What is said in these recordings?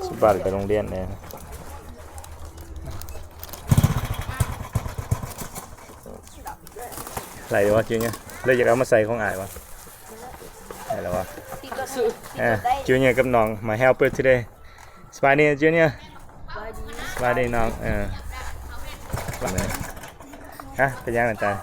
ສະບາຍໄປໂຮງຮຽນແດ່. ໄຫຼວະ ຈູເນຍ ເລີຍຢາກເອົາມາໃສ່ຂອງອ້າຍວະ. ໄດ້ແລ້ວວະ. ອ່າ ຈູເນຍກັບນ້ອງ my helper today. ສະບາຍດີ ຈູເນຍ. ສະບາຍດີນ້ອງ. ເອີ ຮະ ເປັນຫຍັງອາຈານ?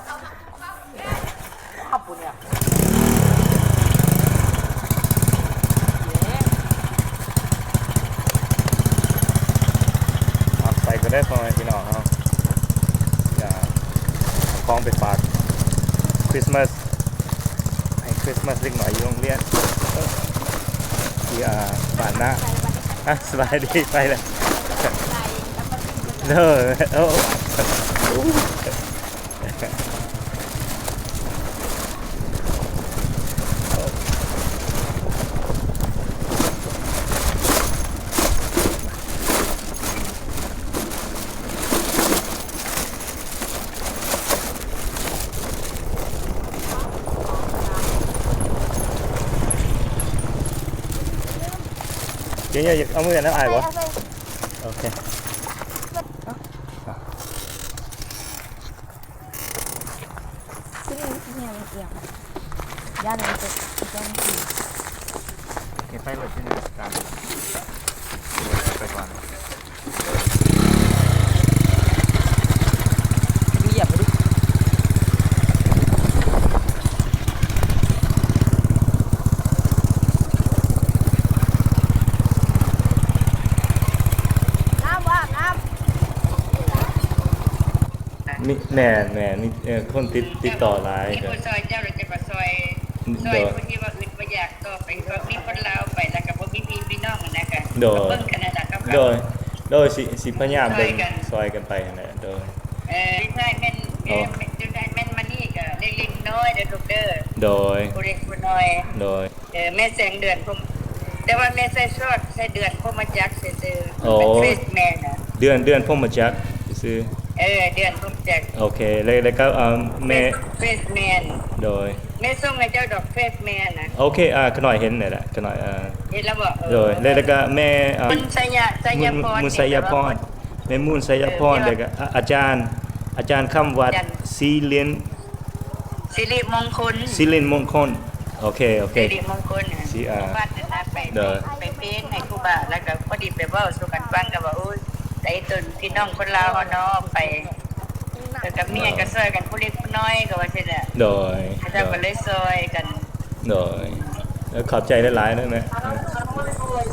ເອົາ ໄປກ່ອນເດີ ພໍ່ແມ່ພີ່ນ້ອງເຮົາ. ຢາກເອົາຂອງໄປຝາກ Christmas ໃຫ້ Christmas ເດັກນ້ອຍຢູ່ໂຮງຮຽນ ທີ່ ອ່າ ບ້ານນາ. ອ່ະ ສະບາຍດີ ໄປແລ້ວ. ເດີ ໂອ້. ເຈົ້າຢາກເອົາມືນຳອ້າຍບໍ່? ໂອເຄ. ໂອເຄ ໄປໂລດ ທີ່ນີ້ການ ໄປກ່ອນ. ມີ ແມ່ນໆ ມີ ເອີ ຄົນຕິດ ຕິດຕໍ່ຫຼາຍ. ມີຜູ້ຊ່ອຍເຈົ້າ ແລ້ວເຈົ້າກໍຊ່ອຍ ຊ່ອຍຜູ້ທີ່ວ່າອຶດວ່າຢາກຕໍ່ໄປ ມີຄົນລາວໄປ ແລ້ວກໍບໍ່ມີພີ່ມີນ້ອງຫັ້ນນະ ກໍ ໂດຍ ກໍເບິ່ງກັນຫັ້ນລະ ກັບເຂົາ ໂດຍ ໂດຍ ຊິ ຊິພະຍາຍາມເບິ່ງ ຊ່ອຍກັນ ຊ່ອຍກັນໄປຫັ້ນແຫຼະ. ໂດຍ ເອີ ໃຊ່ແມ່ນ ໂອ້ ແມ່ນ ແມ່ນມານີ້ກໍເລັກໆນ້ອຍໆເດີລູກເດີ. ໂດຍ ຜູ້ເລັກຜູ້ນ້ອຍ ໂດຍ. ເອີ ແມ່ແສງເດືອນພົມ ແຕ່ວ່າແມ່ໃສ່ຊອດ ໃສ່ເດືອນພົມມະຈັກຊື່ໆ. ໂອ້ ເປັນເຟສແມ່ນນະ ເດືອນ ເດືອນພົມມະຈັກຊື່ໆ. ເອີ ເດືອນພົມມະຈັກ. ໂອເຄ ແລ້ວ ແລ້ວກໍ ເອີ ແມ່ ເຟສແມ່ນ. ໂດຍ ແມ່ສົ່ງໃຫ້ເຈົ້າດອກ ເຟສແມ່ນນະ. ໂອເຄ ອ່າ ຂະນ້ອຍເຫັນແລ້ວລະ ຂະນ້ອຍ ເອີ ເຫັນແລ້ວບໍ່? ເອີ ໂດຍ ແລ້ວ ແລ້ວກໍແມ່ ອ່າ ມຸນໄຊຍະ ໄຊຍະພອນ ມຸນ ມຸນໄຊຍະພອນ ເຫັນແລ້ວບໍ່? ແມ່ມຸນໄຊຍະພອນ ເອີ ແລ້ວກໍ ອາ ອາຈານ ອາຈານຄຳວັດ ອາຈານ ສີລິນ ສິລິມົງຄົນ ສິລິມົງຄົນ. ໂອເຄ ໂອເຄ ສິລິມົງຄົນ ສິ ອ່າ ວັດນັ້ນນະ ໄປ ໂດຍ ໄປເພງໃຫ້ຄູບາ ແລ້ວກໍພໍດີໄປເວົ້າສູ່ກັນຟັງ ກໍວ່າ ໂອ້ຍ ໄດ້ຕົນພີ່ນ້ອງຄົນລາວເຮົາເນາະ ໄປ ເອີ ກໍມີຫຍັງກໍຊ່ອຍກັນ ຜູ້ເລັກຜູ້ນ້ອຍ ກໍວ່າຊີ້ແຫຼະ. ໂດຍ ເຂົາເຈົ້າກໍເລີຍຊ່ອຍກັນ. ໂດຍ ເອີ ຂອບໃຈຫຼາຍໆເດີແມ່.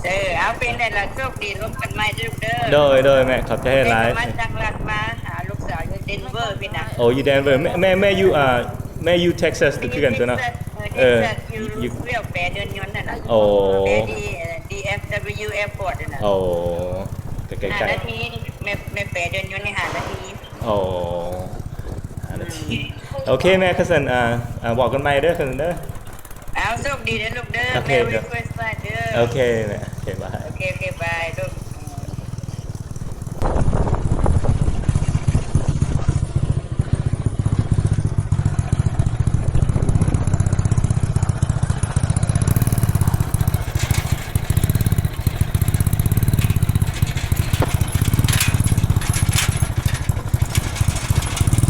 ເອີ ເອົາ ເປັນໃດລະ ໂຊກດີ ລົມກັນໃໝ່ເດີລູກເດີ. ໂດຍ ໂດຍແມ່ ຂອບໃຈຫຼາຍ. ມາຕັ້ງຫຼັກມາຫາລູກສາວຢູ່ເດນເວີພີ້ນະ. ໂອ້ ຢູ່ເດນເວີ ແມ່ ແມ່ ແມ່ຢູ່ ອ່າ ແມ່ຢູ່ເທັກຊັສຄືກັນຕົວະເນາະ. ເອີ ເທັກຊັສ ຢູ່ ຢູ່ ຢູ່ແປເດີ່ນຍົນຫັ້ນນະ. ໂອ້ ແປທີ່ ດີເອັຟດັບເບິນຢູ ແອພອດຫັ້ນນະ. ໂອ້ ໃກ້ໆ ຫ້ານາທີ ແມ່ ແມ່ແປເດີ່ນຍົນນີ້ ຫ້ານາທີ. ໂອ້ ຫ້ານາທີ. ໂອເຄແມ່ ຄັນຊັ້ນ ອ່າ ເວົ້າກັນໃໝ່ເດີ ຄັນຊັ້ນເດີ. ເອົາ ໂຊກດີເດີລູກເດີ. ໂອເຄ Merry Christmas ເດີ. ໂອເຄແມ່ ໂອເຄ ບາຍ. ໂອເຄ ໂອເຄ ບາຍລູກ.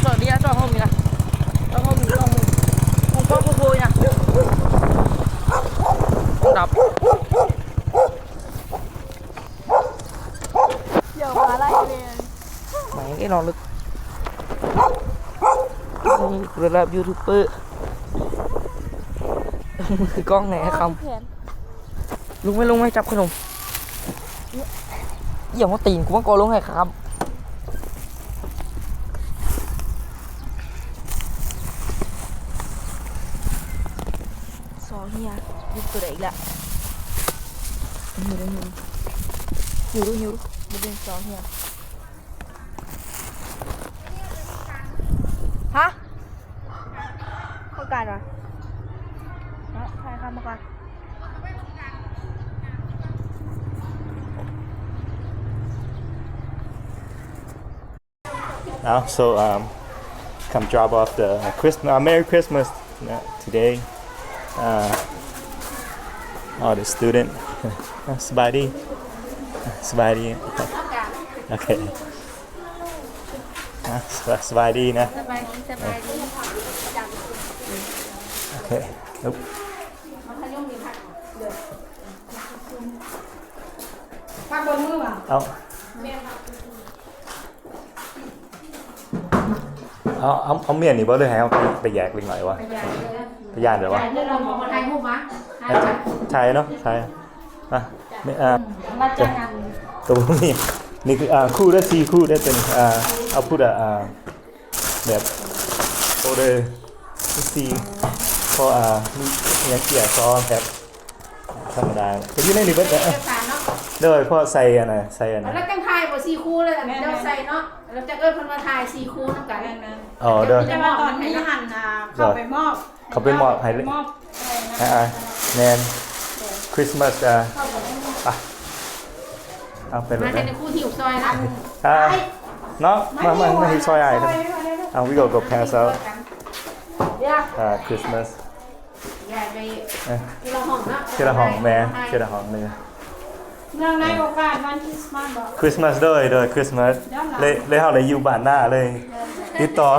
ຈອດນີ້ນະ ຈອດຫ້ອງນີ້ນະ ຈອດຫ້ອງນີ້ ຈອດຫ້ອງນີ້ ຫ້ອງກວ້າງໂພດນະ ດັບ. ດຽວມາໄລ່ແມ່ງ ແມ່ງເອີຍ ນອນລຶກ ນີ້ລະລະຢູທູບເບີ ຄືກ້ອງແນ່ຄຳ. ລົງໄປ ລົງໄປ ຈັບຂະໜົມ. ຢາມາຕີນກູມັນກໍລົງໃຫ້ຄຳ. ຊໍເຮຍ ຢຸດຕົວໃດອີກລະ? ຫິວ ຫິວ ຫິວ ຫິວ ຫິວ ຊໍເຮຍ. ຮະ? ເຂົ້າການວະ? ເນາະ ຖ່າຍຄຳມາກ່ອນ. Now, so, um, come drop off the, uh, Christmas, uh, Merry Christmas, uh, today. Uh, all the student. ສະບາຍດີ. ສະບາຍດີ. ໂອເຄ ອ່ະ ສະບາຍ ສະບາຍດີນະ. ສະບາຍດີ ສະບາຍດີ. ໂອເຄ ເອົາ ພັກບົນມືຫວາ? ເອົາ ເອົາ ເອົາ ເອົາມ້ຽນນີ້ບໍ່ ຫຼືໃຫ້ເຮົາໄປ ໄປແຍກເລັກນ້ອຍວະ? ໄປແຍກເລີຍ ໄປຢ້ານແບບວ່າ ຖ່າຍເນາະ ຖ່າຍ. ອ່ະ ມາຈາກອັນ ໂຕນີ້ ນີ້ຄື ອ່າ ຄູ່ເດີ ສີ່ຄູ່ເດີ ໂຕນີ້ ອ່າ ເອົາພຸດ ອ່າ ແບບ ໂອເດີ ສີ່ ເພາະ ອ່າ ມີຫຍັງເກຍ ສອງແພັກ ທຳມະດາ ກໍຢູ່ໃນນີ້ເບິດແຫຼະ. ເອກະສານເນາະ ໂດຍ ເພາະໃສ່ອັນນະ ໃສ່ອັນນະ ແລ້ວຈັ່ງຖ່າຍບໍ່ ສີ່ຄູ່ເລີຍ ອັນນີ້ເຈົ້າໃສ່ເນາະ ແລ້ວຈັ່ງເອີ້ນເພິ່ນວ່າຖ່າຍສີ່ຄູ່ນຳກັນ. ແມ່ນໆ. ອໍ ໂດຍ ແຕ່ວ່າຕອນນີ້ຫັ້ນ ອ່າ ເຂົ້າໄປມອບ ເຂົ້າໄປມອບໃຫ້ເລີຍ ມອບ ອ່າ ແມ່ນ ຄຣິສມາສ ອ່າ ອ່ະ ເອົາໄປເລີຍ ມາເຮັດໃຫ້ຄູຫິ້ວຊ່ອຍນະ ອ່າ ເນາະ ມາ ມາ ມາຫິ້ວຊ່ອຍອ້າຍ. ອ່າ we gonna go pass out ອ່າ Christmas. ຍ້າຍໄປ ເອີ ທີລະຫ້ອງເນາະ ທີລະຫ້ອງ ແມ່ນ ທີລະຫ້ອງເລີຍ. ເນື່ອງໃນໂອກາດວັນຄຣິສມາສບໍ? ຄຣິສມາສ ໂດຍ ໂດຍ ຄຣິສມາສ ເລີຍ ເລີຍເຮົາໄດ້ຢູ່ບ້ານນ້າເລີຍ ຕິດຕໍ່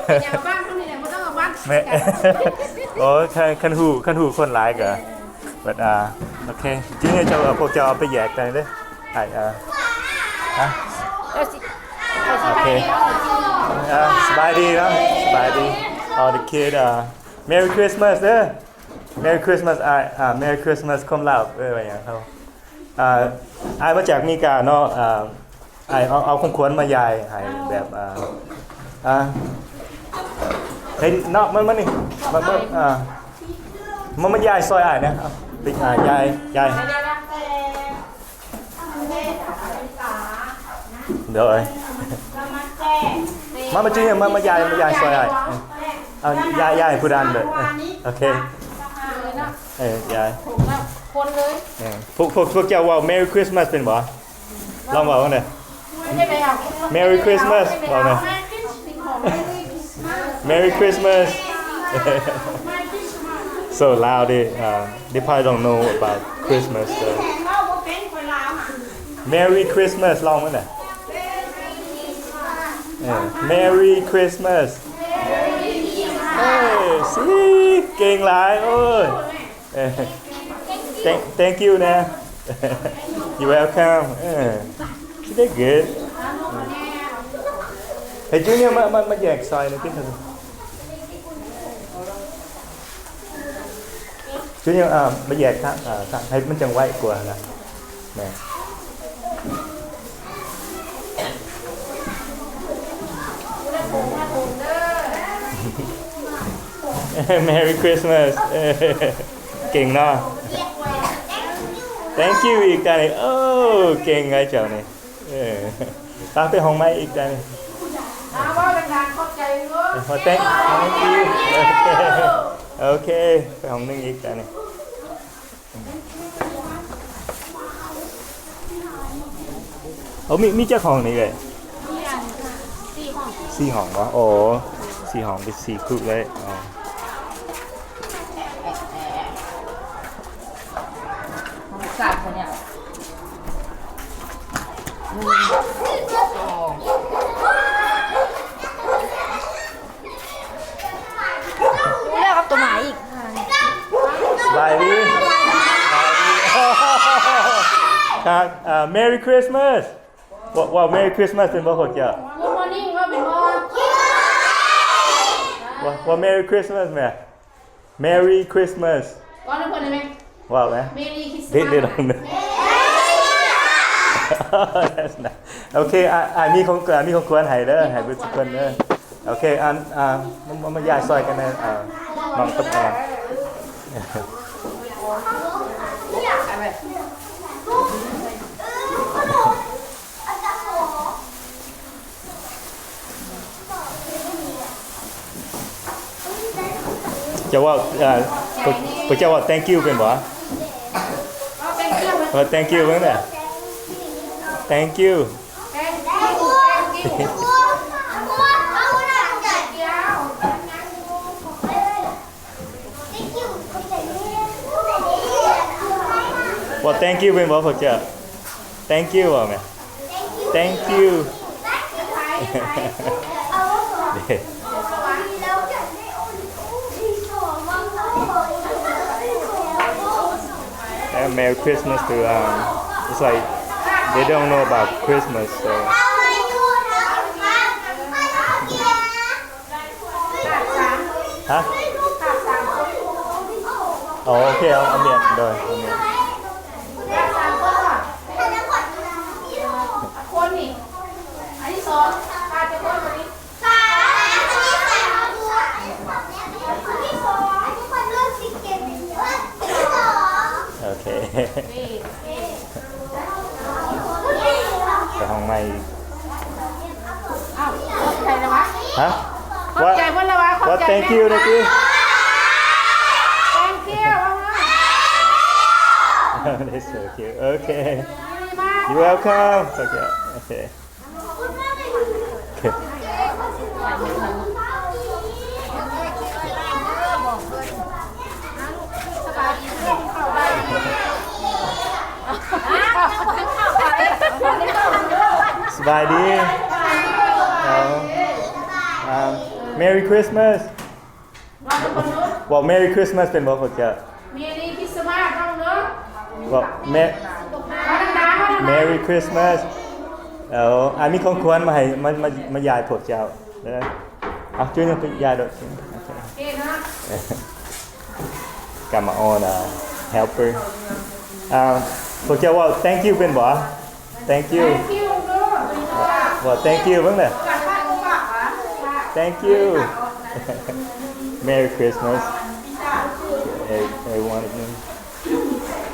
ເປັນຫຍັງ ບ້ານເຮົານີ້ແຫຼະ ບໍ່ຕ້ອງເອົາບ້ານ ແມ່ນ ໂອ້ຍ ຄັນ ຄັນຮູ້ ຄັນຮູ້ຄົນຫຼາຍກໍ ແບບ ອ່າ ໂອເຄ ທີນີ້ເຈົ້າ ພວກເຈົ້າເອົາໄປແຍກກັນເດີ ອ້າຍ ອ່າ ຮະ ໂອເຄ ອ່າ ສະບາຍດີເນາະ ສະບາຍດີ all the kid ອ່າ Merry Christmas ເດີ Merry Christmas ອ້າຍ ອ່າ Merry Christmas ຄົນລາວເອີ້ນວ່າຫຍັງເຮົາ ອ່າ ອ້າຍມາຈາກອາເມລິກາເນາະ ອ່າ ອ້າຍເອົາ ເອົາຂອງຂວັນມາຢາຍໃຫ້ແບບ ອ່າ ອ່າ ເຫັນເນາະ ມາ ມານີ້ ມາ ມາ ອ່າ ມາ ມາຢາຍຊ່ອຍອ້າຍແດ່ ເອົາ ຢາຍ ຢາຍ ໂດຍ ມາ ມາຈິງ ມາ ມາຢາຍ ມາຢາຍຊ່ອຍອ້າຍ ເອົາ ຢາຍ ຢາຍໃຫ້ຜູ້ນັ້ນເດີ ເອີ ໂອເຄ ເອີ ຢາຍ ຄົນເລີຍ ເອີ ພວກ ພວກ ພວກເຈົ້າເວົ້າ Merry Christmas ເປັນບໍ່? ລອງເວົ້າເບິ່ງເດີ Merry Christmas ເວົ້າແດ່ Merry Christmas. So Lao, they, uh, they probably don't know about Christmas, so. Merry Christmas ລອງເບິ່ງເດີ ເອີ Merry Christmas. ເອີ ຊີ ເກັ່ງຫຼາຍ ໂອ້ຍ. Thank, thank you ນະ You're welcome. ເອີ She did good. ເອີ ເຮີ້ຍ Junior ມາ ມາ ມາແຍກຊອຍໜ່ອຍຕິ Junior ອ່າ ມາແຍກທາງ ອ່າ ທາງ ໃຫ້ມັນຈັ່ງໄວກວ່ານະ ແມ່ນ. Merry Christmas. ເກັ່ງເນາະ Thank you ອີກຕານີ້ ໂອ້ ເກັ່ງໄດ໋ເຈົ້ານີ້ ເອີ ຕາໄປຫ້ອງໃໝ່ອີກຕານີ້ Thank, thank you. ໂອເຄ ໂອເຄ ໄປຫ້ອງໜຶ່ງອີກຕານີ້. ໂອ້ ມີ ມີຈັກຫ້ອງນີ້ເອີຍ? ມີອັນ ສີ່ຫ້ອງ ສີ່ຫ້ອງບໍ? ໂອ້ ສີ່ຫ້ອງເປັນສີ່ຄູ່ເລີຍ ອໍ ສາມຄົນເນຍ ເລືອກເອົາຕົວໝາອີກ ສະບາຍດີ Merry Christmas. ເວົ້າ ເວົ້າ Merry Christmas ເປັນບໍ່ພວກເຈົ້າ? Good morning ເວົ້າເປັນບໍ່? ເວົ້າ ເວົ້າ Merry Christmas ແມ Merry Christmas ເວົ້ານຳເພິ່ນໄດ້ແມ? ເວົ້າແມ Merry Christmas. ໂອເຄ ອ້າຍ ອ້າຍມີຂອງ ອ້າຍມີຂອງຂວັນໃຫ້ເດີ ໃຫ້ເບິດທຸກຄົນເດີ. ໂອເຄ ອັນ ອ່າ ມາ ມາ ມາຢາຍຊ່ອຍກັນແດ່ ອ່າ ນ້ອງກັບ ອ່າ ເຈົ້າເວົ້າ ອ່າ ພວກ ພວກເຈົ້າເວົ້າ Thank you ເປັນບໍ່? ເອີ Thank you ເບິ່ງແດ່ Thank you. ວ່າ Thank you ເປັນບໍ່ພວກເຈົ້າ? Thank you ວ່າແມ່. Thank you. And Merry Christmas to, um, it's like they don't know about Christmas, so. ຮະ? ອໍ ໂອເຄ ເອົາ ເອົາມຽນ ໂດຍ ເອົາມຽນ. ໂອເຄ ໄປຫ້ອງໃໝ່ອີກ. ອ້າວ ຂອບໃຈແລ້ວວະ? ຮະ? ຂອບໃຈເພິ່ນແລ້ວວະ? ຂອບໃຈ Thank you ນະຕິ. Thank you. That's so cute. ໂອເຄ You're welcome. ໂອເຄ ໂອເຄ. ສະບາຍດີ. ເອົາ ອ່າ Merry Christmas. ເວົ້າ Merry Christmas ເປັນບໍ່ພວກເຈົ້າ? Merry Christmas ເວົ້າເດີ. ເວົ້າ Merry Christmas. ເອົາ ອ້າຍມີຂອງຂວັນມາໃຫ້ ມາ ມາ ມາຢາຍພວກເຈົ້າເດີ. ເອົາ ຈຸ້ຍ ໄປຢາຍໂດດ. ໂອເຄ ໂອເຄເນາະ. Got my own, uh, helper. ອ່າ ພວກເຈົ້າເວົ້າ Thank you ເປັນບໍ່? Thank you. Thank you ເດີ. ເວົ້າ Thank you ເບິ່ງເດີ. Thank you. Merry Christmas, every one of you.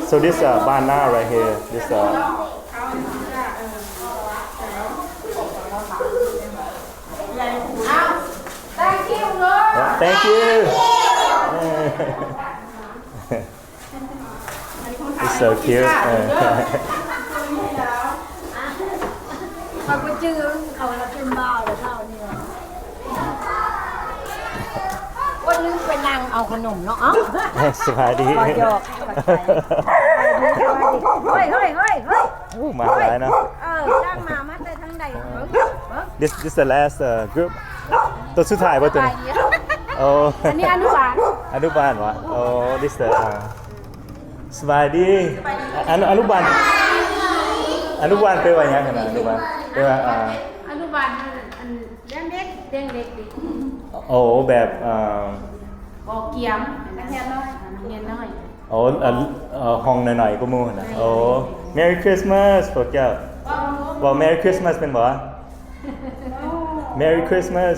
So this, uh, banana right here, this, uh, Thank you ເດີ. Thank you. It's so cute. ເອີ ຂ້ອຍບໍ່ຈື່ ເຂົາວ່າເປັນບ່າວແລ້ວເຈົ້ານີ້ຫວາ. ໂອ້ຍ ລືມໄປນັ່ງເອົາຂະໜົມເນາະ. ເອົ້າ ສະບາຍດີ. ຂໍຢອກ ຂອບໃຈ. ເຮີ້ຍ ເຮີ້ຍ ເຮີ້ຍ ເຮີ້ຍ. ໂອ້ ມາຫຼາຍເນາະ. ເອີ ຈ້າງມາ ມາແຕ່ທາງໃດ? ເບິ່ງ ເບິ່ງ. This, this the last, uh, group. ໂຕສຸດທ້າຍບໍ່ໂຕນີ້? ໂອ້ ອັນນີ້ອະນຸບານ. ອະນຸບານຫວາ? ໂອ້ this the, uh, ສະບາຍດີ. ອະນຸ ອະນຸບານ ອະນຸບານແປວ່າຫຍັງຫັ້ນນະ? ອະນຸບານແປວ່າ ອ່າ ອະນຸບານ ອັນ ຮຽນເດັກ ຮຽນເດັກ. ໂອ້ ແບບ ເອີ ບໍ່ກຽມ ນັກຮຽນນ້ອຍ ນັກຮຽນນ້ອຍ. ໂອ້ ອັນ ເອີ ຫ້ອງນ້ອຍໆກວ່າໝູ່ຫັ້ນນະ. ໂອ້ Merry Christmas ພວກເຈົ້າ. ເວົ້າ Merry Christmas ແມ່ນບໍ່? Merry Christmas.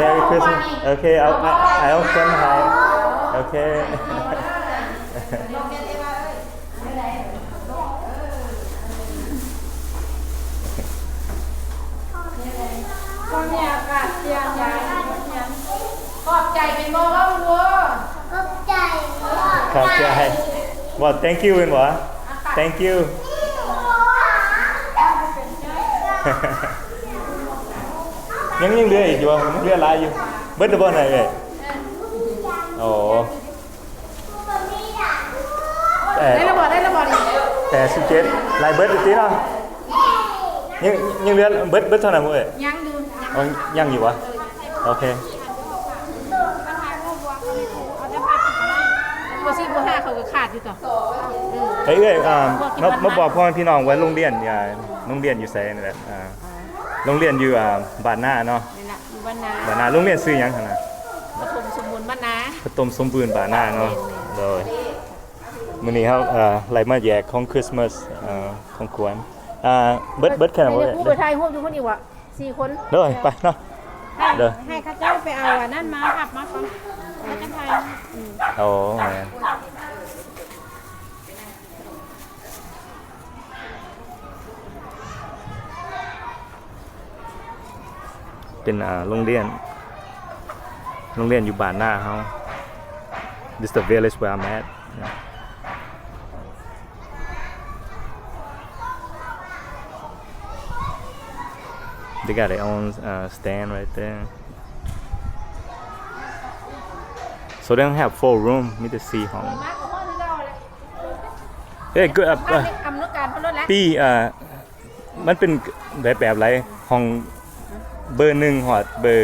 Merry Christmas. ໂອເຄ ເອົາ ເອົາ ເອົາຄົນໃຫ້. ໂອເຄ ຊ່ວງນີ້ອາກາດປ່ຽນ ຂອບໃຈເປັນບໍ່? ເວົ້າດູ. ຂອບໃຈ. ຂອບໃຈ. ເວົ້າ Thank you ເປັນບໍ່? Thank you. ຍັງ ຍັງເຫຼືອອີກຢູ່ບໍ່? ຍັງເຫຼືອຫຼາຍຢູ່. ເບິດແລ້ວບໍ່ນະເອື້ອຍ? ໂອ້ ແປດ ໄດ້ແລ້ວບໍ່? ໄດ້ແລ້ວບໍ່ນີ້? ແປດສິບເຈັດ ຫຼາຍເບິດຢູ່ຕິເນາະ. ຍັງ ຍັງເຫຼືອເບິດ ເບິດເທົ່ານັ້ນບໍ່ເອື້ອຍ? ຍັງຢູ່. ອໍ ຍັງຢູ່ຫວາ? ໂອເຄ. ບໍ່ສີ່ບໍ່ຫ້າເຂົາກໍຂາດຢູ່ຕົວະ. ເອີ ເອີຍ ເອີຍ ອ່າ ມາ ມາບອກພໍ່ແມ່ພີ່ນ້ອງວ່າໂຮງຮຽນ ອ່າ ໂຮງຮຽນຢູ່ໃສນັ້ນແຫຼະ. ອ່າ ໂຮງຮຽນຢູ່ ອ່າ ບ້ານນາເນາະ. ນີ້ລະ ຢູ່ບ້ານນາ. ບ້ານນາ. ໂຮງຮຽນຊື່ຫຍັງຫັ້ນນະ? ປະຖົມສົມບູນບ້ານນາ. ປະຖົມສົມບູນບ້ານນາເນາະ. ແມ່ນໆ. ໂດຍ. ມື້ນີ້ເຮົາ ເອີ ໄດ້ມາແຈກຂອງຄຣິສມາສ ເອີ ຂອງຂວັນ. ອ່າ ເບິດ ເບິດແຄ່ນັ້ນບໍ່? ຖ່າຍຮູບຢູ່ພຸ້ນອີກຫວາ? ສີ່ຄົນ. ໂດຍ ໄປເນາະ. ໃຫ້ ໂດຍ ໃຫ້ເຂົາເຈົ້າໄປເອົາອັນນັ້ນມາ ຮັບມາກ່ອນ ແລ້ວຈັ່ງຖ່າຍ. ອືມ. ໂອ້ ແມ່ນ. ເປັນ ອ່າ ໂຮງຮຽນ ໂຮງຮຽນຢູ່ບ້ານນາເຮົາ. This the village where I'm at. They got their own, uh, stand right there. So they don't have four room, ມີແຕ່ສີ່ຫ້ອງ. ມາກໍພໍຄືເກົ່າແຫຼະ. ເອີຍ ກໍ ອຳນວຍການເພິ່ນໂລດແຫຼະ ປີ ເອີ ມັນເປັນແບບ ແບບໃດ? ຫ້ອງເບີໜຶ່ງຮອດເບີ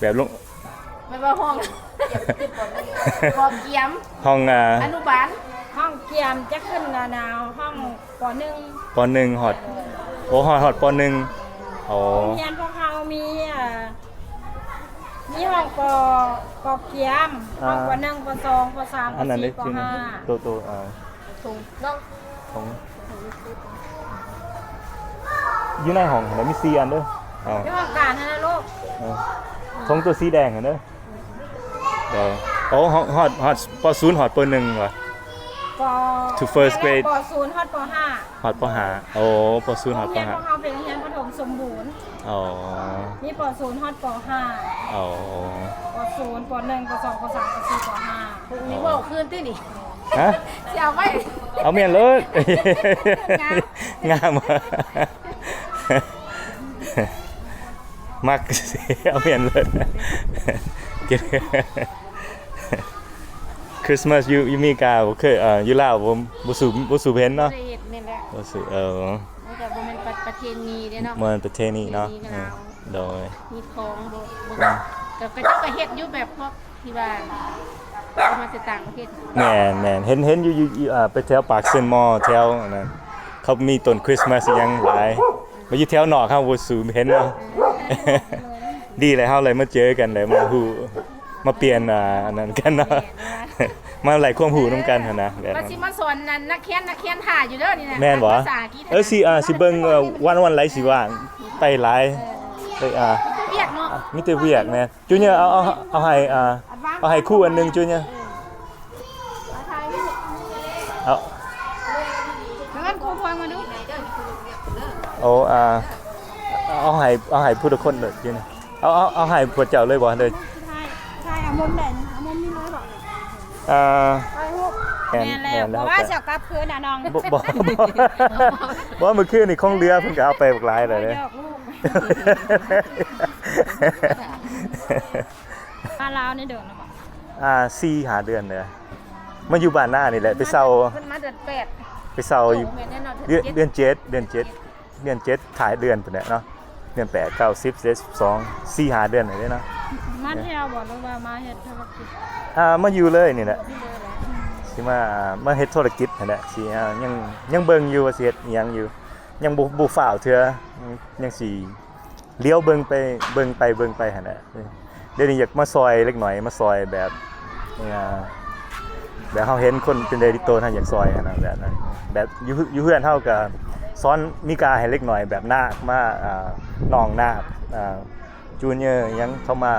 ແບບລົງ ແມ່ນວ່າຫ້ອງ ບໍ່ກຽມ ຫ້ອງ ອ່າ ອະນຸບານ ຫ້ອງກຽມຈະຂຶ້ນ ອັນນ່າ ຫ້ອງ ປໍໜຶ່ງ ປໍໜຶ່ງຮອດ ໂອ້ ຮອດ ຮອດປໍໜຶ່ງ ອໍ ໂຮງຮຽນພວກເຮົາມີ ອ່າ ມີຫ້ອງ ປໍ ປໍກຽມ ອ່າ ຫ້ອງປໍໜຶ່ງ ປໍສອງ ປໍສາມ ປໍສີ່ ປໍຫ້າ ໂຕ ໂຕ ອ່າ ຖົງເນາະ ຖົງ ຢູ່ໃນຫ້ອງຫັ້ນນະ ມີສີ່ອັນເດີ ເອົາ ຢູ່ຫ້ອງການຫັ້ນນະລູກ ເອີ ຖົງໂຕສີແດງຫັ້ນເດີ ເອີ ໂອ້ ຮອດ ຮອດ ຮອດ ປໍສູນຮອດປໍໜຶ່ງຫວາ? ປໍ to first grade ປໍສູນຮອດປໍຫ້າ ຮອດປໍຫ້າ ໂອ້ ປໍສູນຮອດປໍຫ້າ ໂຮງຮຽນພວກເຮົາເປັນໂຮງຮຽນປະຖົມສົມບູນ ອໍ ມີປໍສູນຮອດປໍຫ້າ ອໍ ປໍສູນ ປໍໜຶ່ງ ປໍສອງ ປໍສາມ ປໍສີ່ ປໍຫ້າ ນີ້ເວົ້າຄືນຕິນີ້ ຮະ? ຊິເອົາໄວ້ ເອົາແມ່ນໂລດ ງາມ ງາມ ມັກ ເອົາແມ່ນເລີຍ ຄຣິສມາສຢູ່ ຢູ່ເມກາບໍ່ເຄີຍ ເອີ ຢູ່ລາວບໍ່ ບໍ່ສູ ບໍ່ສູເຫັນເນາະ ບໍ່ໄດ້ເຮັດແມ່ນແຫຼະ ບໍ່ສູ ເອີ ມັນກໍບໍ່ແມ່ນປະ ປະເພນີເດ້ເນາະ ບໍ່ແມ່ນປະເພນີເນາະ ປະເພນີລາວ ເອີ ໂດຍ ມີຂອງບໍ່ ບໍ່ ກໍ ເຂົາເຈົ້າກໍເຮັດຢູ່ແບບພວກ ທີ່ວ່າເອົາມາແຕ່ຕ່າງປະເທດ ແມ່ນໆ ເຫັນ ເຫັນຢູ່ ຢູ່ ຢູ່ ອ່າ ໄປແຖວປາກເຊນມໍ ແຖວອັນນັ້ນ ເຂົາມີຕົ້ນຄຣິສມາສອີ່ຫຍັງຫຼາຍ ມາຢູ່ແຖວນອກເຮົາບໍ່ສູ່ເຫັນເນາະ ເອີ ດີແຫຼະ ເຮົາໄດ້ມາເຈີກັນ ໄດ້ມາຮູ້ ມາປ່ຽນ ອ່າ ອັນນັ້ນກັນເນາະ ແມ່ນ ມາໄດ້ຄວາມຮູ້ນຳກັນຫັ້ນນະ ແບບ ວ່າຊິມາສອນນັ້ນ ນັກຮຽນ ນັກຮຽນຖ້າຢູ່ເດີນີ້ນະ ແມ່ນບໍ່? ພາສາອັງກິດ ເອີ ຊິ ອ່າ ຊິເບິ່ງ ເອີ ວັນ ວັນໃດຊິວ່າງ ໄປຫຼາຍ ເອີ ໄປ ອ່າ ມີແຕ່ວຽກເນາະ ມີແຕ່ວຽກແມ່ນ ຈູເນຍ ເອົາ ເອົາ ເອົາໃຫ້ ອ່າ ເອົາໃຫ້ຄູອັນໜຶ່ງ ຈູເນຍ ເອີ ເອົາ ເອົາ ຖ່າຍຮູບ ເອົາ ເອີ້ນຄູພວງມາດູ ໂອ້ ອ່າ ເອົາໃຫ້ ເອົາໃຫ້ຜູ້ລະຄົນເດີ ຈູເນຍ ເອົາ ເອົາ ເອົາໃຫ້ພວກເຈົ້າເລີຍບໍ່ ເດີ ຖ່າຍ ຖ່າຍເອົາມຸມໃດ ເອົາມຸມນີ້ເລີຍບໍ່? ອ່າ ຖ່າຍຮູບ ແມ່ນ ແມ່ນແລ້ວ ແມ່ນແລ້ວ ເພາະວ່າຊິເອົາກັບຄືນນະນ້ອງ ບໍ່ ບໍ່ ບໍ່ ບໍ່ ມື້ຄືນນີ້ຂອງເຫຼືອ ເພິ່ນກໍເອົາໄປບັກຫຼາຍແລ້ວເດ້ ຢອກລູກ ມາລາວນີ້ໂດນແລ້ວບໍ່? ອ່າ ສີ່ຫ້າເດືອນເດີ ມາຢູ່ບ້ານນານີ້ແຫຼະ ໄປເຊົ່າ ເພິ່ນມາເດືອນແປດ ໄປເຊົ່າຢູ່ ໂອ້ ແມ່ນແນ່ນອນ ເດືອນ ເດືອນເຈັດ ເດືອນເຈັດ ເດືອນເຈັດ ເດືອນເຈັດທ້າຍເດືອນພຸ້ນແຫຼະເນາະ ເດືອນແປດ ເກົ້າ ສິບ ສິບເອັດ ສິບສອງ ສີ່ຫ້າເດືອນນີ້ເດ້ເນາະ ມາທ່ຽວບໍ່ ຫຼືວ່າມາເຮັດທຸລະກິດ? ອ່າ ມາຢູ່ເລີຍນີ້ແຫຼະ ຢູ່ເລີຍແຫຼະ ຊິມາ ມາເຮັດທຸລະກິດຫັ້ນແຫຼະ ຊິ ອ່າ ຍັງ ຍັງເບິ່ງຢູ່ວ່າຊິເຮັດອີ່ຫຍັງຢູ່ ຍັງບໍ່ ບໍ່ຟ້າວເທື່ອ ຍັງຊິ ຫຼຽວເບິ່ງໄປ ເບິ່ງໄປ ເບິ່ງໄປຫັ້ນແຫຼະ ດຽວນີ້ຢາກມາຊ່ອຍເລັກນ້ອຍ ມາຊ່ອຍແບບ ອ່າ ແບບເຮົາເຫັນຄົນເປັນໃຫຍ່ເປັນໂຕ ເຮົາຢາກຊ່ອຍຫັ້ນນະ ແບບນັ້ນ ແບບຢູ່ ຢູ່ເຮືອນເຮົາກໍສອນມີກາໃຫ້ເລັກນ້ອຍ ແບບນາກມາ ອ່າ ນ້ອງນາກ ອ່າ ຈູເນຍ ຫຍັງເຂົ້າມາ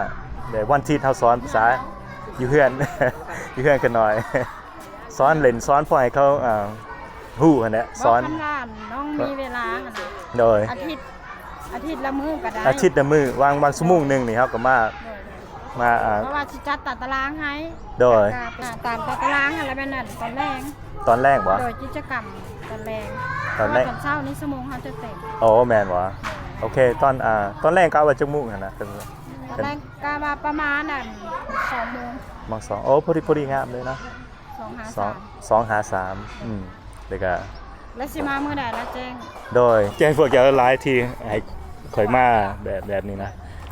ແບບວັນອາທິດເຮົາສອນພາສາຢູ່ເຮືອນ ຢູ່ເຮືອນຂະນ້ອຍ ສອນເຫຼັ້ນ ສອນພໍໃຫ້ເຂົາ ອ່າ ຮູ້ຫັ້ນແຫຼະ ເວົ້າສອນ ຄັນວ່ານ້ອງມີເວລາຫັ້ນນະ ໂດຍ ອາທິດ ອາທິດລະມື້ກໍໄດ້ ອາທິດລະມື້ ວາງ ວາງຊົ່ວໂມງໜຶ່ງນີ້ເຮົາກໍມາ ໂດຍ ມາ ອ່າ ເພາະວ່າຊິຈັດຕາຕະລາງໃຫ້ ໂດຍ ກໍຕາມຕາຕະລາງຫັ້ນລະ ແມ່ນນັ້ນ ຕອນແລງ ຕອນແລງບໍ່? ໂດຍ ກິດຈະກຳຕອນແລງ ຕອນແລງ ເພາະວ່າຕອນເຊົ້ານີ້ຊົ່ວໂມງເຮົາຈະເຕັມ ໂອ້ ແມ່ນບໍ່? ໂອເຄ ຕອນ ອ່າ ຕອນແລງກະວ່າຈັກໂມງຫັ້ນນະ? ຕອນແລງກະວ່າປະມານ ອັນ ສອງໂມງ ມາງສອງ ໂອ້ ພໍດີ ພໍດີງາມເລີຍເນາະ ສອງຫາສາມ ສອງຫາສາມ ອືມ ແລ້ວກະ ແລ້ວຊິມາມື້ໃດລະແຈ້ງ ໂດຍ ແຈ້ງພວກເຈົ້າຫຼາຍທີ່ໃຫ້ຂ້ອຍມາແບບ ແບບນີ້ນະ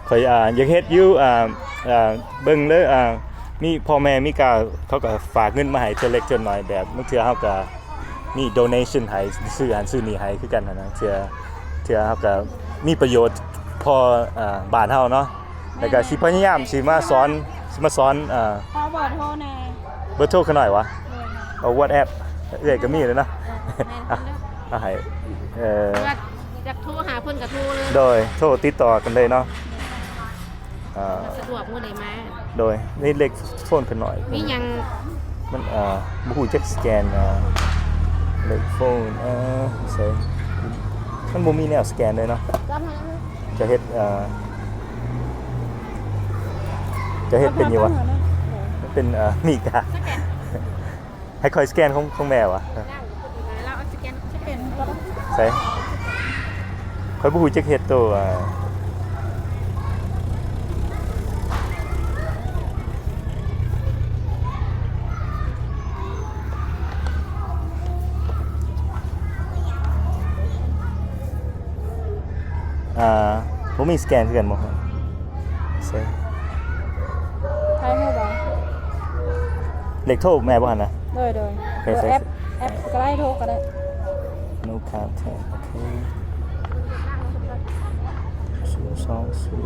ຂ້ອຍ ອ່າ ຢາກເຮັດຢູ່ ອ່າ ອ່າ ເບິ່ງເລີຍ ອ່າ ມີພໍ່ແມ່ມີກາ ເຂົາກໍຝາກເງິນມາໃຫ້ເທື່ອເລັກເທື່ອນ້ອຍ ແບບບາງເທື່ອເຮົາກໍມີ donation ໃຫ້ ຊື້ຫັ້ນຊື້ນີ້ໃຫ້ຄືກັນຫັ້ນນະ ເທື່ອ ເທື່ອເຮົາກໍມີປະໂຫຍດພໍ ອ່າ ບ້ານເຮົາເນາະ ແລ້ວກໍຊິພະຍາຍາມຊິມາສອນ ຊິມາສອນ ອ່າ ຂໍເບີໂທແດ່ ເບີໂທຂ້ານ້ອຍຫວາ? ໂດຍ ເອົາ WhatsApp ເອື້ອຍກໍມີແລ້ວເນາະ ເອີ ແມ່ນ ອ່ະ ເອົາໃຫ້ ເອີ ຢາກໂທຫາເພິ່ນກໍໂທເລີຍ ໂດຍ ໂທຕິດຕໍ່ກັນເລີຍເນາະ ອ່າ ສະດວກມື້ໃດມາ ໂດຍ ນີ້ເລກໂຟນເພິ່ນໜ້ອຍ ມີຫຍັງ ມັນ ເອີ ບໍ່ຮູ້ຈັກສະແກນ ເອີ ເລກໂຟນ ເອີ ໃສ ມັນບໍ່ມີແນວສະແກນເລີຍເນາະ ຈະເຮັດ ເອີ ຈະເຮັດເປັນຢູ່ຫວາ? ມັນເປັນ ເອີ ມີກາ ສະແກນ ໃຫ້ຂ້ອຍສະແກນຂອງ ຂອງແມ່ຫວາ? ລາວ ລາວເອົາສະແກນ ສະແກນ ໃສ? ຂ້ອຍບໍ່ຮູ້ຈັກເຮັດໂຕ ອ່າ ບໍ່ມີສະແກນຄືກັນບໍ່? ໃຊ່ ຖ່າຍຮູບເອົາ. ເລກໂທແມ່ນບໍ່ຫັ້ນນະ? ໂດຍ ໂດຍ ໂອເຄ ເປີດ ໃສ່ ແອັບ ແອັບກໍໄດ້ ໂທກໍໄດ້. No contact ໂອເຄ ສູນສອງສູນ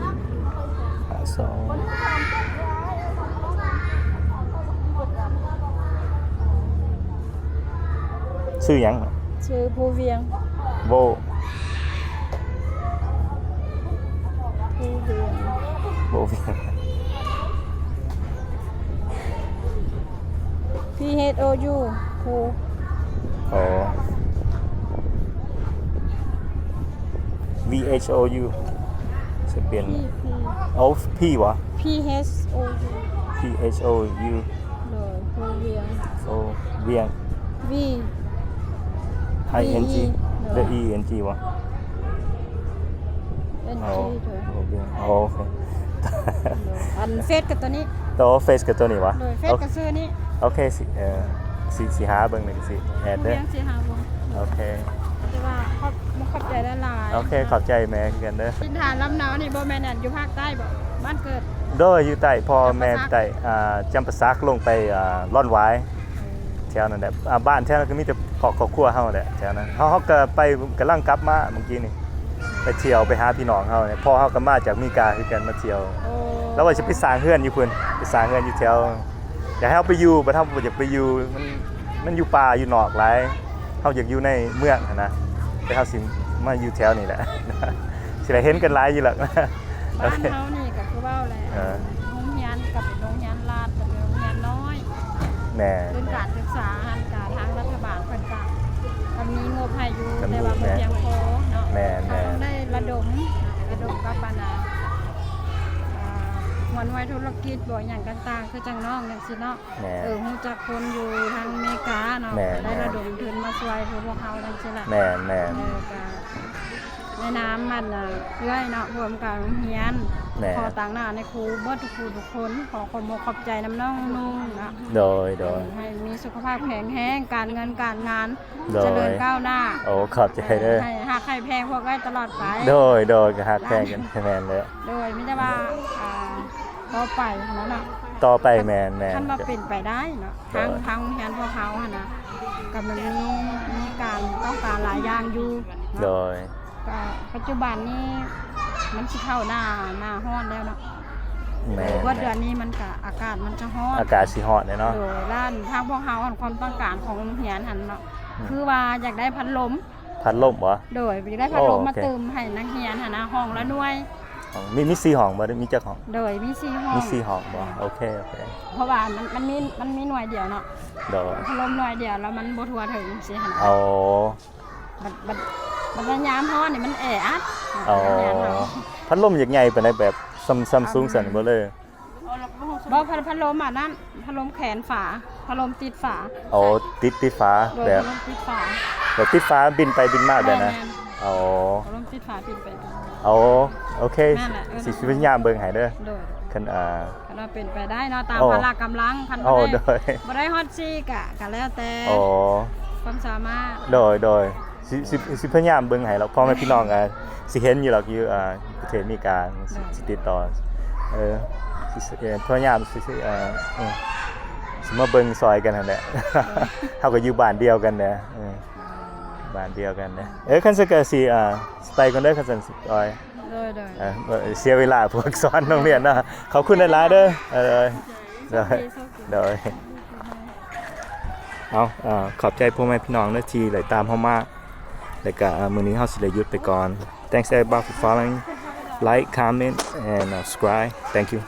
ຫ້າສອງ. ຊື່ຫຍັງ? ຊື່ພູວຽງ ໂວ ພູວຽງ ໂວວຽງ P H O U ພູ ອໍ V H O U ຈະເປັນ P P ອໍ P ຫວາ? P H O U P H O U ໂດຍ ພູວຽງ ໂອ ວຽງ V I N G V E ຫຼື E N G ຫວາ? N G ໂດຍ ໂອເຄ ໂອເຄ ອັນເຟສກໍຕົວນີ້ ໂຕເຟສກໍຕົວນີ້ຫວາ? ໂດຍ ເຟສກໍຊື່ນີ້ ໂອເຄ ຊິ ເອີ ຊິ ຊິຫາເບິ່ງ ຊິແອດເດີ ຊິຫາເບິ່ງ ໂອເຄ ແຕ່ວ່າຂອບ ຂອບໃຈຫຼາຍໆ ໂອເຄ ຂອບໃຈແມ່ຄືກັນເດີ. ຖິ່ນຖານລຳເນົານີ້ບໍ່ແມ່ນ ອັນ ຢູ່ພາກໃຕ້ບໍ່? ບ້ານເກີດ ໂດຍ ຢູ່ໃຕ້ ພໍ່ແມ່ໃຕ້ ອ່າ ຈຳປາສັກ ລົງໄປ ອ່າ ລອນຫວາຍ ແຖວນັ້ນແຫຼະ ອ່າ ບ້ານແຖວນັ້ນກໍມີແຕ່ຄອບ ຄອບຄົວເຮົາແຫຼະ ແຖວນັ້ນ ເຮົາ ເຮົາກໍໄປ ກຳລັງກັບມາມື້ກີ້ນີ້ ໄປທ່ຽວໄປຫາພີ່ນ້ອງເຮົານີ້ ພໍ່ເຮົາກໍມາຈາກອາເມລິກາຄືກັນ ມາທ່ຽວ ໂອ້ ລາວວ່າຈະໄປສ້າງເຮືອນຢູ່ພຸ້ນ ໄປສ້າງເຮືອນຢູ່ແຖວ ຢາກໃຫ້ເຮົາໄປຢູ່ ບັດເຮົາບໍ່ຢາກໄປຢູ່ ມັນ ມັນຢູ່ປ່າຢູ່ນອກຫຼາຍ ເຮົາຢາກຢູ່ໃນເມືອງຫັ້ນນະ ແຕ່ເຮົາຊິມາຢູ່ແຖວນີ້ແຫຼະ ຊິໄດ້ເຫັນກັນຫຼາຍຢູ່ແລ້ວ. ບ້ານເຮົານີ້ກໍຄືເວົ້າແຫຼະ ເອີ ໂຮງຮຽນກໍເປັນໂຮງຮຽນລັດ ກໍເປັນໂຮງຮຽນນ້ອຍ ແມ່ນ ທຶນການສຶກສາຫັ້ນກະທາງລັດຖະບານເພິ່ນກະ ກໍມີງົບໃຫ້ຢູ່ ກໍມີ ແຕ່ວ່າບໍ່ພຽງພໍເນາະ ແມ່ນ ເຮົາຕ້ອງໄດ້ລະດົມ ລະດົມກັບບັນດາ ອ່າ ຫົວໜ່ວຍທຸລະກິດບໍ່ ຫຍັງຕ່າງໆ ຄືຈັ່ງນ້ອງຈັ່ງຊີ້ເນາະ ແມ່ນ ເອີ ຮູ້ຈັກຄົນຢູ່ທາງອາເມລິກາເນາະ ແມ່ນ ໄດ້ລະດົມທຶນມາຊ່ວຍພວກເຮົາຈັ່ງຊີ້ແຫຼະ ແມ່ນໆ ເອີ ກະ ໃນນາມອັນ ເອື້ອຍເນາະ ຮ່ວມກັບໂຮງຮຽນ ແມ່ນ ຂໍຕາງໜ້າໃນຄູເບິດທຸກຜູ້ທຸກຄົນ ຂໍຂອບອົກຂອບໃຈນຳນ້ອງນຸ່ງເນາະ ໂດຍ ໂດຍ ໃຫ້ມີສຸຂະພາບແຂງແຮງ ການເງິນການງານ ໂດຍ ຈະເລີນກ້າວໜ້າ ໂອ້ ຂອບໃຈເດີ ໃຫ້ຮັກໃຫ້ແພງພວກເອື້ອຍຕະຫຼອດໄປ ໂດຍ ໂດຍ ກໍຮັກແພງກັນ ແມ່ນແຫຼະ ໂດຍ ມີແຕ່ວ່າ ອ່າ ຕໍ່ໄປຫັ້ນນະເນາະ ຕໍ່ໄປ ຄັນ ແມ່ນໆ ຄັນວ່າເປັນໄປໄດ້ເນາະ ໂດຍ ທາງ ທາງໂຮງຮຽນພວກເຮົາຫັ້ນນະ ກໍມັນມີ ມີການຕ້ອງການຫຼາຍຢ່າງຢູ່ເນາະ ໂດຍ ກໍປັດຈຸບັນນີ້ມັນຊິເຂົ້າໜ້າ ໜ້າຮ້ອນແລ້ວເນາະ ແມ່ນໆ ເບິດເດືອນນີ້ມັນກະ ອາກາດມັນຈະຮ້ອນ ອາກາດຊິຮ້ອນແຫຼະເນາະ ໂດຍ ແລະ ທາງພວກເຮົາຫັ້ນ ຄວາມຕ້ອງການຂອງໂຮງຮຽນຫັ້ນເນາະ ອືມ ຄືວ່າຢາກໄດ້ພັດລົມ ພັດລົມຫວາ? ໂດຍ ຢາກໄດ້ພັດລົມ ໂອ້ ໂອເຄ ມາຕື່ມໃຫ້ນັກຮຽນຫັ້ນນະ ຫ້ອງລະໜ່ວຍ ອໍ ມີ ມີສີ່ຫ້ອງບໍ່ ຫຼື ມີຈັກຫ້ອງ? ໂດຍ ມີສີ່ຫ້ອງ ມີສີ່ຫ້ອງບໍ່? ໂອເຄ ໂອເຄ ເພາະວ່າມັນ ມັນມີ ມັນມີໜ່ວຍດຽວເນາະ ໂດຍ ພັດລົມໜ່ວຍດຽວ ແລ້ວມັນບໍ່ທົ່ວເຖິງຊີ້ຫັ້ນນະ ໂອ້ ບັດ ບັດ ບັດຍາມຮ້ອນນີ້ມັນແອອັດ ອໍ ຍາມຮ້ອນ ພັດລົມຢາກໃຫຍ່ປານໃດ ແບບຊຳ ຊຳຊຸງຊັ້ນບໍ່ເລີຍ? ບໍ່ ພັດ ພັດລົມອັນນັ້ນ ພັດລົມແຂນຝາ ພັດລົມຕິດຝາ ອໍ ຕິດ ຕິດຝາ ໂດຍ ແບບ ພັດລົມຕິດຝາ ແບບຕິດຝາບິນໄປບິນມາແບບນັ້ນ ແມ່ນໆ ອໍ ພັດລົມຕິດຝາບິນໄປບິນມາ ອໍ ໂອເຄ ນັ້ນແຫຼະ ເອີ ຊິ ຊິພະຍາຍາມເບິ່ງໃຫ້ເດີ ໂດຍ ຄັນ ອ່າ ຄັນວ່າເປັນໄປໄດ້ເນາະ ຕາມ ອໍ ພະລະກຳລັງ ຄັນ ອໍ ບໍ່ໄດ້ ໂດຍ ບໍ່ໄດ້ຮອດສີ່ກະ ກະແລ້ວແຕ່ ອໍ ຄວາມສາມາດ ໂດຍ ໂດຍ ຊິ ຊິ ຊິພະຍາຍາມເບິ່ງໃຫ້ດອກ ພໍ່ແມ່ພີ່ນ້ອງ ອ່າ ຊິເຫັນຢູ່ດອກ ຢູ່ ອ່າ ປະເທດອາເມລິກາ ຊິ ໂດຍ ຊິຕິດຕໍ່ ເອີ ຊິ ຊິ ເອີ ພະຍາຍາມ ຊິ ຊິ ເອີ ເອີ ຊິມາເບິ່ງຊ່ອຍກັນຫັ້ນແຫຼະ ໂດຍ ເຮົາກໍຢູ່ບ້ານດຽວກັນແຫຼະ ເອີ ບ້ານດຽວກັນແຫຼະ ເອີ ຄັນຊັ້ນກໍຊິ ອ່າ ຊິໄປກ່ອນເດີ ຄັນຊັ້ນ ອອຍ ໂດຍ ໂດຍ ເອີ ເສຍເວລາພວກສອນໂຮງຮຽນເນາະ ຂອບຄຸນຫຼາຍໆເດີ ເອີ ໂດຍ ໂຊກດີ ໂຊກດີ ໂດຍ ເອົາ ເອີ ຂອບໃຈພໍ່ແມ່ພີ່ນ້ອງເດີທີ່ໄດ້ຕາມເຮົາມາ ແລ້ວກະ ເອີ ມື້ນີ້ເຮົາຊິໄດ້ຢຸດໄປກ່ອນ Thanks everybody for following. Like, comment and, uh, subscribe. Thank you.